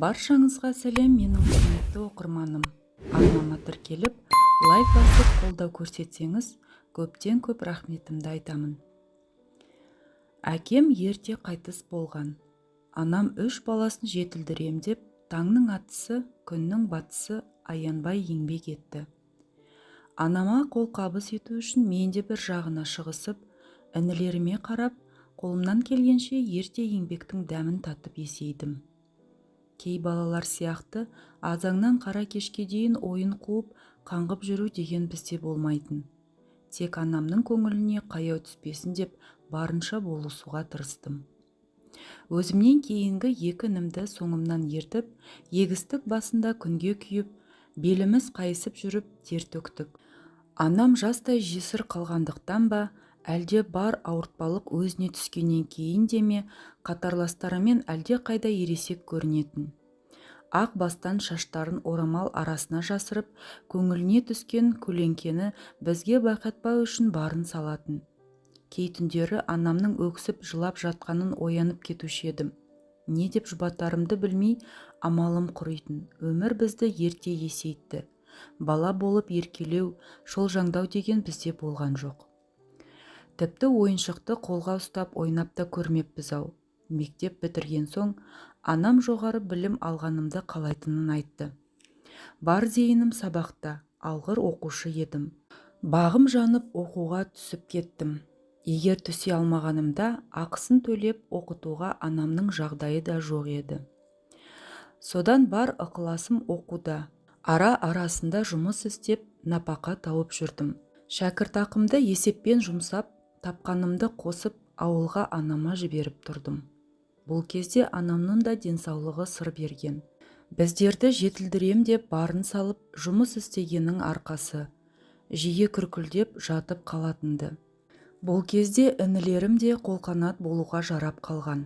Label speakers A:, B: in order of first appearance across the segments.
A: Баршаңызға сәлем, менің құрметті оқырманым! Арнама тіркеліп, лайк басып, қолдау көрсетсеңіз, көптен көп рахметімді айтамын. Әкем ерте қайтыс болған. Анам үш баласын жетілдірем деп таңның атысы, күннің батысы аянбай еңбек етті. Анама қолқабыс ету үшін мен де бір жағына шығысып, інілеріме қарап, қолымнан келгенше ерте еңбектің дәмін татып есейдім. Кей балалар сияқты азаннан қара кешке дейін ойын қуып, қаңғып жүру деген бізде болмайтын. Тек анамның көңіліне қаяу түспесін деп барынша болысуға тырыстым. Өзімнен кейінгі екі інімді соңымнан ертіп, егістік басында күнге күйіп, беліміз қайысып жүріп тер төктік. Анам жастай жесір қалғандықтан ба, әлде бар ауыртпалық өзіне түскеннен кейін де ме, қатарластарымен әлдеқайда ересек көрінетін. Ақ бастан шаштарын орамал арасына жасырып, көңіліне түскен көлеңкені бізге байқатпау үшін барын салатын. Кей түндері анамның өксіп жылап жатқанын оянып кетуші едім. Не деп жұбатарымды білмей, амалым құритын. Өмір бізді ерте есейтті. Бала болып еркелеу, шолжаңдау деген бізде болған жоқ. Тіпті ойыншықты қолға ұстап ойнап та көрмеппіз-ау. Мектеп бітірген соң анам жоғары білім алғанымды қалайтынын айтты. Бар зейінім сабақта, алғыр оқушы едім. Бағым жанып оқуға түсіп кеттім. Егер түсе алмағанымда, ақысын төлеп оқытуға анамның жағдайы да жоқ еді. Содан бар ықыласым оқуда. Ара-арасында жұмыс істеп, нәпақа тауып жүрдім. Шәкіртақымды есеппен жұмсап, тапқанымды қосып ауылға анама жіберіп тұрдым. Бұл кезде анамның да денсаулығы сыр берген. Біздерді жетілдірем деп барын салып жұмыс істегеннің арқасы. Жиі күркілдеп жатып қалатынды. Бұл кезде інілерім де қолқанат болуға жарап қалған.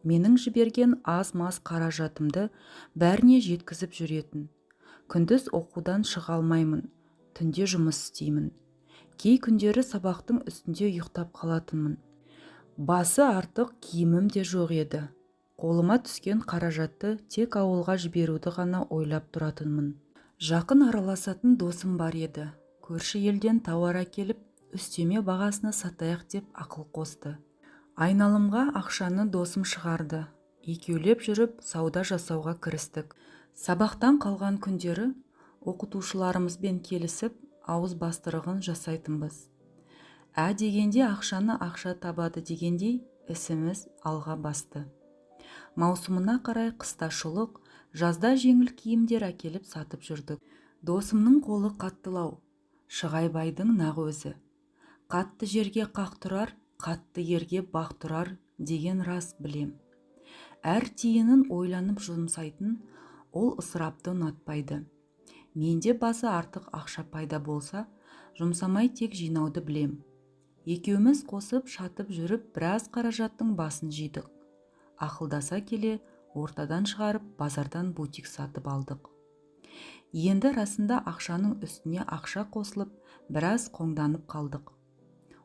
A: Менің жіберген аз-маз қаражатымды бәріне жеткізіп жүретін. Күндіз оқудан шыға алмаймын, түнде жұмыс істеймін. Кей күндері сабақтың үстінде ұйықтап қалатынмын. Басы артық киімім де жоқ еді. Қолыма түскен қаражатты тек ауылға жіберуді ғана ойлап тұратынмын. Жақын араласатын досым бар еді. Көрші елден тауар әкеліп, үстеме бағасына сатайық деп ақыл қосты. Айналымға ақшаны досым шығарды. Екеулеп жүріп сауда жасауға кірістік. Сабақтан қалған күндері оқытушыларымызбен келісіп, ауыз бастырығын жасайтынбыз. Ә дегенде ақшаны ақша табады дегендей, ісіміз алға басты. Маусымына қарай қыста шұлық, жазда жеңіл киімдер әкеліп сатып жүрдік. Досымның қолы қаттылау, Шығайбайдың нақ өзі. Қатты жерге қақ тұрар, қатты ерге бақ тұрар деген рас білем. Әр тиынын ойланып жұмсайтын ол ысырапты ұнатпайды. Менде басы артық ақша пайда болса, жұмсамай тек жинауды білем. Екеуміз қосып шатып жүріп біраз қаражаттың басын жидық. Ақылдаса келе ортадан шығарып базардан бутик сатып алдық. Енді расында ақшаның үстіне ақша қосылып, біраз қоңданып қалдық.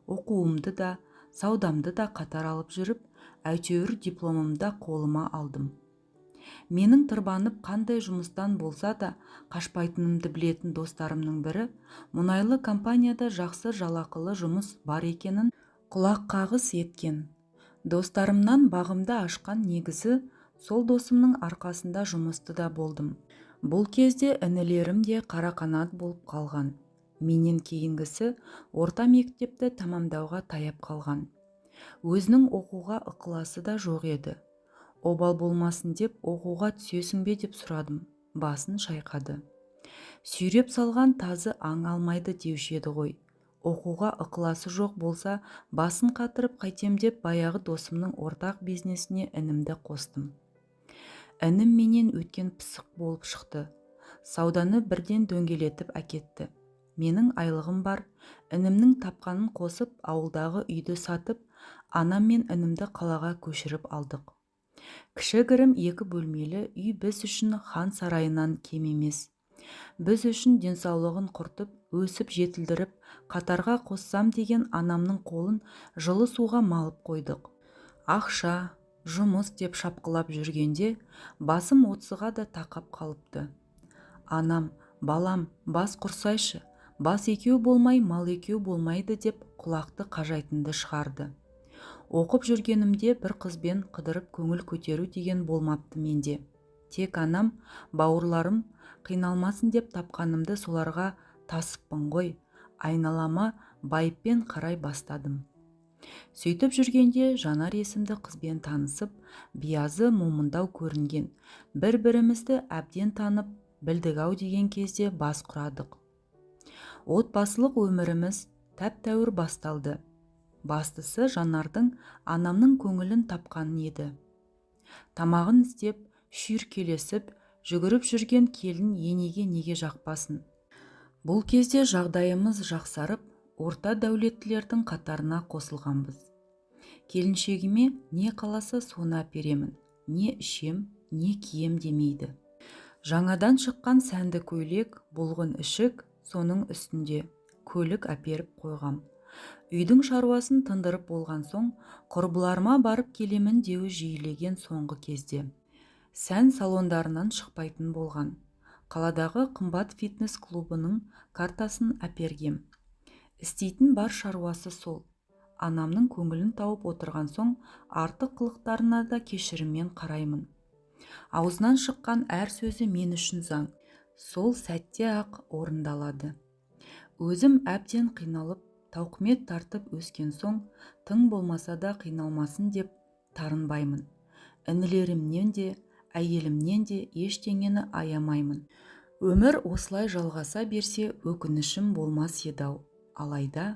A: Оқуымды да, саудамды да қатар алып жүріп, әйтеуір дипломымды қолыма алдым. Менің тырбанып қандай жұмыстан болса да қашпайтынымды білетін достарымның бірі мұнайлы компанияда жақсы жалақылы жұмыс бар екенін құлаққағыс еткен. Достарымнан бағымды ашқан негізі сол досымның арқасында жұмысты да болдым. Бұл кезде інілерім де қарақанат болып қалған. Менен кейінгісі орта мектепті тамамдауға таяп қалған. Өзінің оқуға ықыласы да жоқ еді. Обал болмасын деп оқуға түсесің бе деп сұрадым. Басын шайқады. Сүйреп салған тазы аң алмайды деуші еді ғой. Оқуға ықыласы жоқ болса, басын қатырып қайтем деп баяғы досымның ортақ бизнесіне інімді қостым. Інім менен өткен пысық болып шықты. Сауданы бірден дөңгелетіп әкетті. Менің айлығым бар, інімнің тапқанын қосып, ауылдағы үйді сатып, анам мен інімді қалаға көшіріп алдық. Кішігірім екі бөлмелі үй біз үшін хан сарайынан кем емес. Біз үшін денсаулығын құртып, өсіп жетілдіріп, қатарға қоссам деген анамның қолын жылы суға малып қойдық. Ақша, Жұмыс деп шапқылап жүргенде басым 30-ға да тақап қалыпты. Анам: «Балам, бас құрсайшы, бас екеу болмай, мал екеу болмайды», – деп құлақты қажайтынды шығарды. Оқып жүргенімде бір қызбен қыдырып көңіл көтеру деген болмапты менде. Тек анам, бауырларым қиналмасын деп тапқанымды соларға тасыппын ғой. Айналама байыппен қарай бастадым. Сөйтіп жүргенде Жанар есімді қызбен танысып, биязы момындау көрінген. Бір-бірімізді әбден танып, білдік-ау деген кезде бас құрадық. Отбасылық өміріміз тәп-тәуір басталды. Бастысы, Жанардың анамның көңілін тапқаны еді. Тамағын істеп, шүйіркелесіп, жүгіріп жүрген келін енеге неге жақпасын? Бұл кезде жағдайымыз жақсарып, орта дәулеттілердің қатарына қосылғанбыз. Келіншегіме не қаласа, соны әперемін, не ішем, не кием демейді. Жаңадан шыққан сәнді көйлек, бұлғын ішік, соның үстінде көлік әперіп қойғам. Үйдің шаруасын тындырып болған соң, құрбыларыма барып келемін деуі жиілеген соңғы кезде. Сән салондарынан шықпайтын болған. Қаладағы қымбат фитнес клубының картасын әпергем. Істейтін бар шаруасы сол. Анамның көңілін тауып отырған соң, артық қылықтарына да кешіріммен қараймын. Аузынан шыққан әр сөзі мен үшін заң. Сол сәтте-ақ орындалады. Өзім әбден қиналып, тауқымет тартып өскен соң, тың болмаса да қиналмасын деп тарынбаймын. Інілерімнен де, әйелімнен де ештеңені аямаймын. Өмір осылай жалғаса берсе, өкінішім болмас еді-ау. Алайда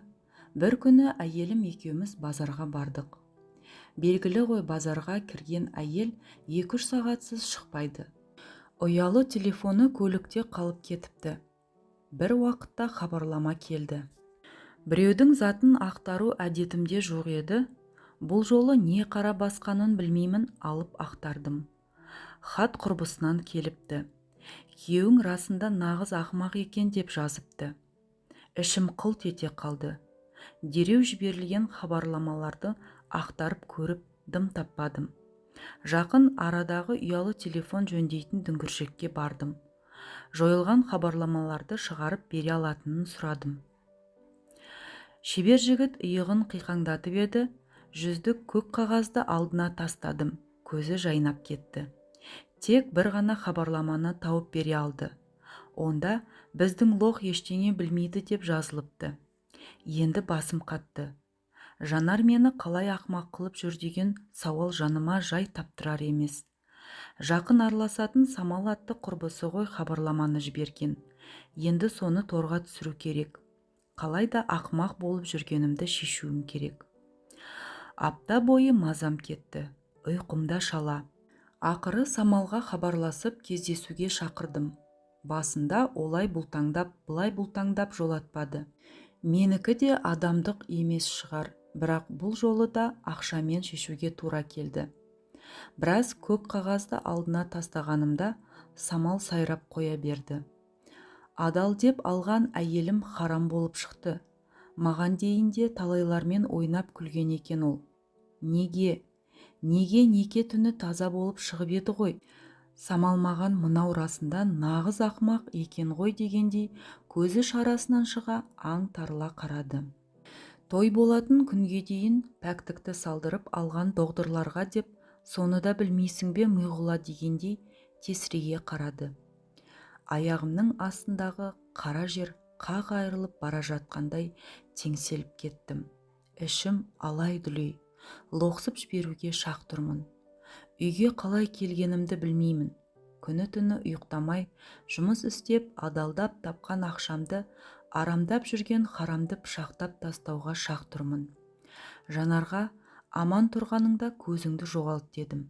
A: бір күні әйелім екеуміз базарға бардық. Белгілі ғой, базарға кірген әйел 2-3 сағатсыз шықпайды. Ұялы телефоны көлікте қалып кетіпті. Бір уақытта хабарлама келді. Біреудің затын ақтару әдетімде жоқ еді, бұл жолы не қара басқанын білмеймін, алып ақтардым. Хат құрбысынан келіпті. «Күйеуің расында нағыз ақымақ екен», – деп жазыпты. Ішім қылт ете қалды. Дереу жіберілген хабарламаларды ақтарып көріп, дым таппадым. Жақын арадағы ұялы телефон жөндейтін дүңгіршекке бардым. Жойылған хабарламаларды шығарып бере алатынын сұрадым. Шебер жігіт иығын қиқаңдатып еді, жүздік көк қағазды алдына тастадым. Көзі жайнап кетті. Тек бір ғана хабарламаны тауып бере алды. Онда «Біздің лох ештеңе білмейді» деп жазылыпты. Енді басым қатты. Жанар мені қалай ақымақ қылып жүр деген сауал жаныма жай таптырар емес. Жақын араласатын Самал атты құрбысы ғой хабарламаны жіберген. Енді соны торға түсіру керек. Қалай да ақымақ болып жүргенімді шешуім керек. Апта бойы мазам кетті. Ұйқымда шала. Ақыры Самалға хабарласып, кездесуге шақырдым. Басында олай бұлтаңдап, былай бұлтаңдап жолатпады. Менікі де адамдық емес шығар, бірақ бұл жолы да ақшамен шешуге тура келді. Біраз көк қағазды алдына тастағанымда, Самал сайрап қоя берді. Адал деп алған әйелім харам болып шықты. Маған дейін де талайлармен ойнап күлген екен ол. Неге? Неге неке түні таза болып шығып еді ғой? Самал маған мынау расында нағыз ақымақ екен ғой дегендей, көзі шарасынан шыға аңтарыла қарады. Той болатын күнге дейін пәктікті салдырып алған доғдырларға деп, соны да білмейсің бе, миғұла, дегендей тесірейе қарады. Аяғымның астындағы қара жер қақ айырылып бара жатқандай теңселіп кеттім. Ішім алай-дүлей, лоқсып жіберуге шақ тұрмын. Үйге қалай келгенімді білмеймін. Күні-түні ұйықтамай жұмыс істеп, адалдап тапқан ақшамды арамдап жүрген харамды пышақтап тастауға шақ тұрмын. Жанарға: «Аман тұрғаныңда көзіңді жоғалт», – дедім.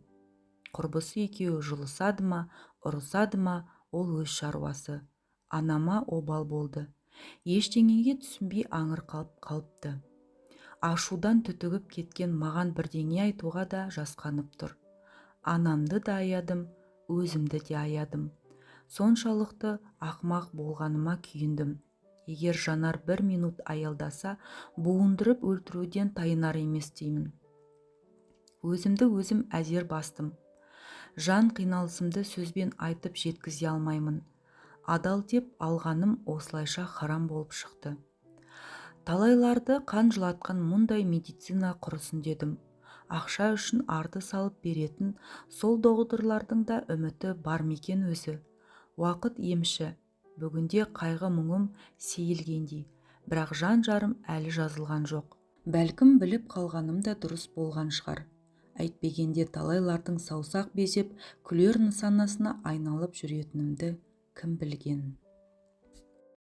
A: Құрбысы екеуі жұлысады ма, ұрысады ма, ол өз шаруасы. Анама обал болды. Ештеңеге түсінбей аңырқалып қалыпты. Ашудан түтігіп кеткен маған бірдеңе айтуға да жасқанып тұр. Анамды да аядым, өзімді де аядым. Соншалықты ақымақ болғаныма күйіндім. Егер Жанар бір минут аялдаса, буындырып өлтіруден тайынар емес деймін. Өзімді өзім әзер бастым. Жан қиналысымды сөзбен айтып жеткізе алмаймын. Адал деп алғаным осылайша харам болып шықты. Талайларды қан жылатқан мұндай медицина құрысын дедім. Ақша үшін арды салып беретін сол доғдырлардың да үміті бар ма екен өзі? Уақыт емші. Бүгінде қайғы-мұңым сейілгендей, бірақ жан жарым әлі жазылған жоқ. Бәлкім, біліп қалғаным да дұрыс болған шығар. Әйтпегенде талайлардың саусақ безеп күлер нысанасына айналып жүретінімді кім білген.